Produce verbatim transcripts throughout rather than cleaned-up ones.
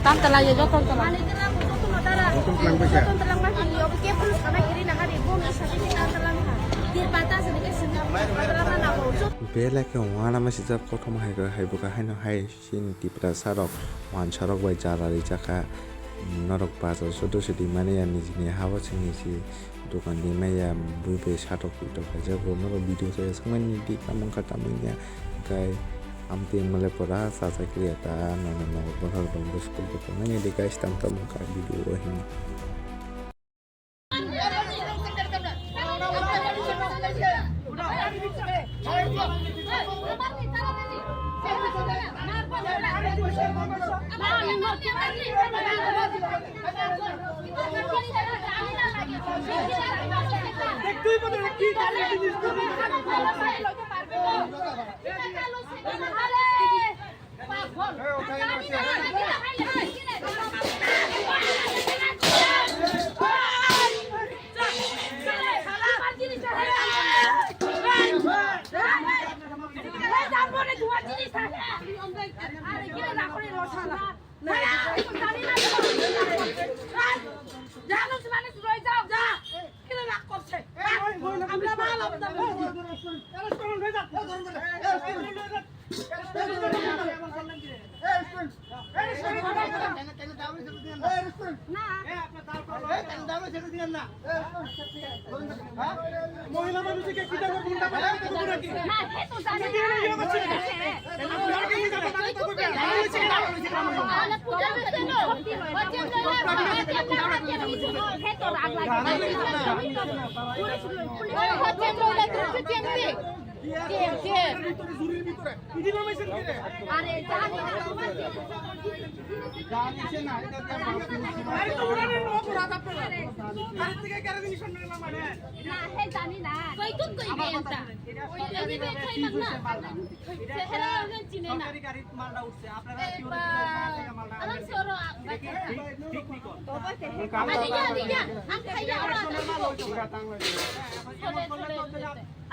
Tanta lagi joto tanta. Belai khe wanama sijak kothoma hai hai buka haino hai. Chini Tiprasa rok wansa rok bai jala rijak kha, norok bazar o sotwi sotwi mani ya nijini ha o chini si dokan di maya bui bai satok pitok kaijago norok video khe swngmani di tamo wngkha tamo wngya kai amtwi wngmale pora chachai khe ya ta nono nogo bohrok rok bo school bo tongnai di guys tam tam wngkha video o hini.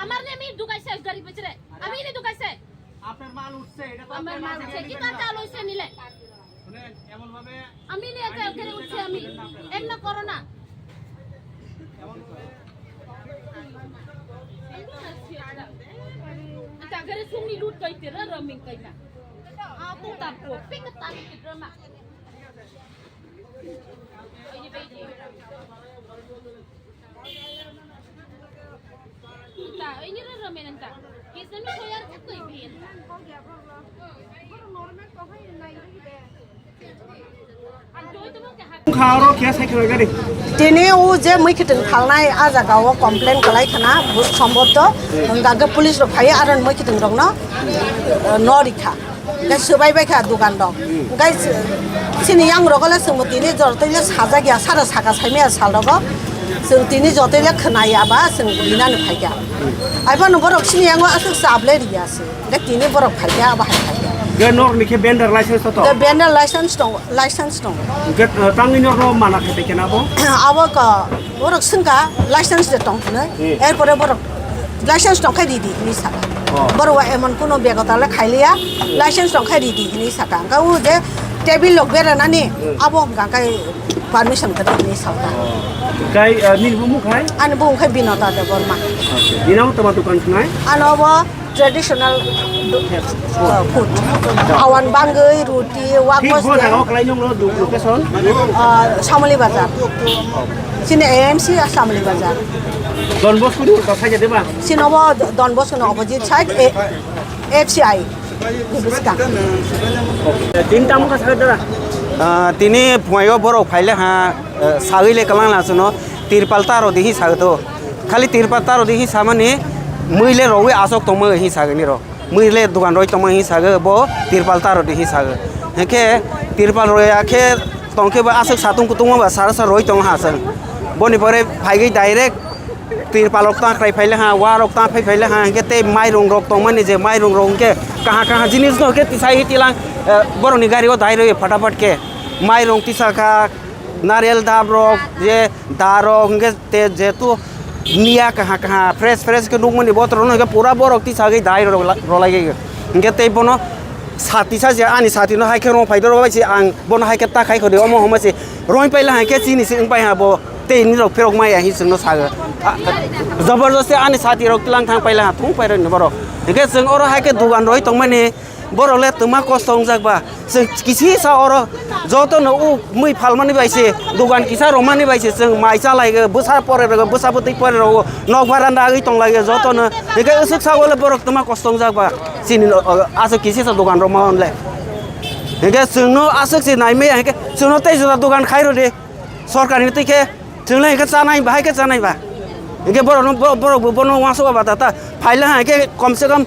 আমার নেমে ঢুকাইছে গাড়ি ভিতরে, আমি নি ঢুকাইছে। আপনার মাল উঠছে, এটা তো আমার আপনার মাল মাল উঠছে, এখানে কিতা চাল হইছে নিলে? শুনেন, এমন ভাবে আমি নিয়ে যাই, ওখানে উঠছি আমি। এমন করো না। এমন ভাবে এটা করে সুমি লুট কইতে রে, রমিন কইতা। আ, তো তারপর, পিক তারিখ drama. Tini o je mui kiting khalnai a jaga o complain kalai khana, bu-, sombobto, hwnka khe police rok phai aro mui kiting rokno, eh, no rikha. Hwnkhe swbai bai kha dogan rok. Hwnkhe chini yang rogo le chwngbo tini jotoi le sajak ya, sara saka saimaya sal rogo. Chwng tini jotoi le khwnaya ba chwng rinani phaikha. Aibano borok chini yango aswk chap le riya se. Hwnkhe tini borok phaikha, abo hai phaikha. Ge norni khe vendor license to to? Ge vendor license tongo, license tongo. Ge, eh, tangwi norno mana khe tei kena bo? Abo ka Borok swngkha license de tong hwnwi, hmm, erpore borok license tong khai ridi hwnwi saka. Oh. Borok wa emon kuno begota le khailiya, hmm, license tong khai ridi hwnwi saka. Hwnkhe o je table rok beranani, hmm, abo hwnkha khe permission kwrwi hwnwi saka. Oh. Kai, ah, nini bumung khai? Ani bumung khai Binota Debbarma. Okay. Nini tama dukan khnai? Ano bo Traditional, uh, food. Awan bangwi, ruti, wak. Thik bo bosde. Jaga o khlai nung no du-, location? Uh, Samali Bazar. Sini A M C Samali Bazar. Don Bosco ni ulo side de ba? Sini obo Don Bosco ni opposite side, A-, F C I. Buskang. Tin tamo ka sagdara? Ah, tini phuaio borok phaile ha, eh, sagwi le kalang la suno, tirpal taro dihi sagdo. Khali tirpal taro dihi samani, mui le rogwi asok tongma hi sagni ro. Mui le dukan roi tongma hi sagwi bo tirpal taro dihi sagwi. Heke tirpal roi akhe tongkhe bo asok satung kutung ba sara sara roi tong ha seng. Boni pore phaigwi direct tirpal rok ta khrai phaile ha, wa rok ta phai phaile ha, heke tei mairung rok tongmani je mairung rok heke kaha kaha jinis no heke tisai hi tilang. Eh, borokni gari o dai rwi phataphat khe mairung tisakha, nariyal dab rok, je da rok, hwnkhe te jetu niya kaha kaha fresh fresh khe nukmani botrok no hwnkhe pura borok tisagwi dai rok la-, rwlai khe. Hwnkhe tei bono sati sa je ani sati no hai khe rw phai dorok bai se ang bono hai khe ta khai khori omo homa se roi paila hai khe chini se wng pai ha bo tei nini rok pherok maya hi chwngno sago. A, jabardasti ani sati rok tlang thang paila ha thung pai roi ni borok. Hwnkhe chwng oro hai khe dugan roi tongmani. Borok le twma kosto wngjak ba. Chwng kisi sa oro joto no u mui phalmani bai se, dugan kisa romani bai se, chwng mai cha lai ge, bwsa pore rogo, bwsa bwtwi pore rogo, nok baranda agwi tong lai ge joto no. Hwnkhe aswk sa o le borok twma kosto wngjak ba. Chini no, o, aswk kisi sa dugan roma on le. Hwnkhe chwng no aswk se nai maya, hwnkhe chwng no tei jora dugan khai rw di. Sorkar ni twi khe chwng le hwnkhe chanai, bahai khe chanai ba. Hwnkhe borok no, bo-, borok bo bono uansuk ba ta ta. Phaila hwnkhe kom se kom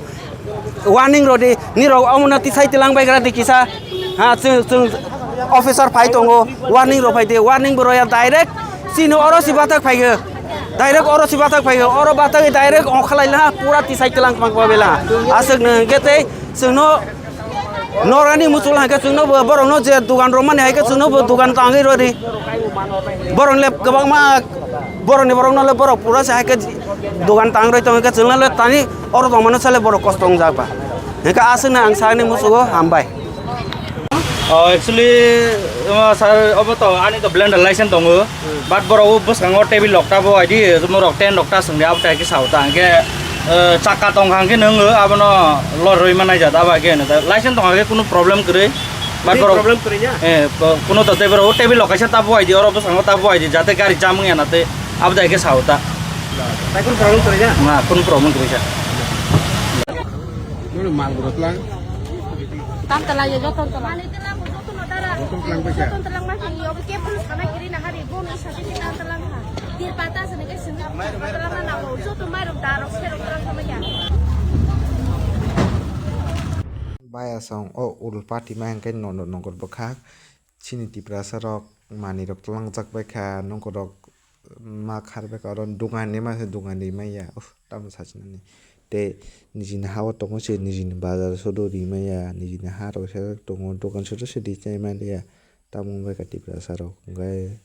warning rw di, nirok omo no tisai tilang bai gra di kisa. Ha, chwng, chwng officer phai tongo, warning rw phai di, warning bo rw ya direct chini oro si bathak phai khe. Direct oro si bathak phai khe, oro bathak direct ongkhalai la pura tisai tilang pang pa bela. Aswk no hwnkhe tei chwng no norani muchul hwnkhe chwng no bo borok no je dugan rw mani hai khe chwng no bo dugan tangwi rw di. Borok le kwbangma borok ni borok no le borok pura se hai khe dugan tang rwi tong khe chwng le tani oro tong mano sale borok kosto wngjak ba. Hwnkhe aswk no ang sakni musugo hambai. Oh, actually, omo sir, obo to ani to blender license tongo, but borok o bwskango table rok ta bo aidi, omo rok tent rok ta swngdi abo tai khe sao ta, hwnkhe, eh, chakka tong kha hwnkhe nwngo abono lorwi manai jat abo hai khe hwno ta. License tong kha khe kunu problem kwrwi, but borok problem kwrwi ya? Eh, bo-, kunu to tei borok o table rok kaisa ta bo aidi, oro bwskango ta bo aidi, jate gari jam wngya na tei abo tai khe sao ta. Tai kunu problem kwrwi ya? Na, kunu problem kwrwi sa. Nini mal bwrwk lang. Tam tala ye joto tala. Joto lang paisa. Joto lang ma kini obo ke pun sana kiri na hari bon isa ke tam tala ha. Dir pata sana ke sini tala na na joto mai rom da ro se ro tala sama ya. Baya song o ul party ma hwnkhe nono nongor bwkhak chini Tiprasa rok manwi rok tlangjak bai kha nongor rok ma khar bai kha oro dogan ni ma se dogan ri manya. Tamo sachinani. Tei nijini ha o tongo se nijini bazar sodo rimaya, nijini ha rok se tongo, dogan sodo se ri chai maliya. Tamo wngbai kha Tiprasa rok. Hwnkhe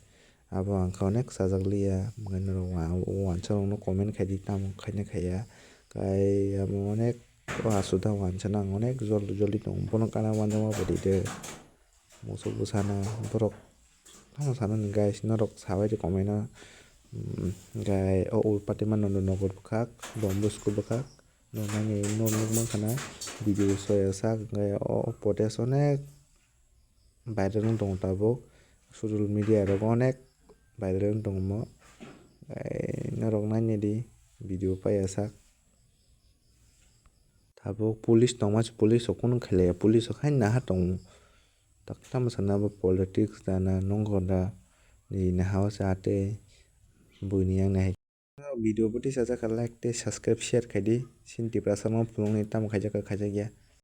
abo ang khe onek chajak liya. Hwnkhe norok wa-, wansa rok no comment khai di, tamo khaina khaiya. Khai amo onek o aswk da wansa nang onek jol joli tongo. Bono kana wanjakma bo ri de. Musuk bwsano borok tamo sanani guys, norok sabai di comment o, mm, gai o ul party ma nono nogor bwkhak, Don Bosco bwkhak, norok nani norok nukmankha na video soya sak, gai o potes onek viral wng tongo tabuk, social media rogo onek viral wng tongo mo, gai norok nainai di video paiya sak. Tabuk police tongma se police rok kunu khailaiya, police rok haino naha tongo. Tak tamo sana bo politics da na nongo da nini ha o se atwi buini yang nai. Video bo tisa jak kha like tei subscribe share khai di. Chini Tiprasa no phulung ni tamo khaijak kha khaijak ya.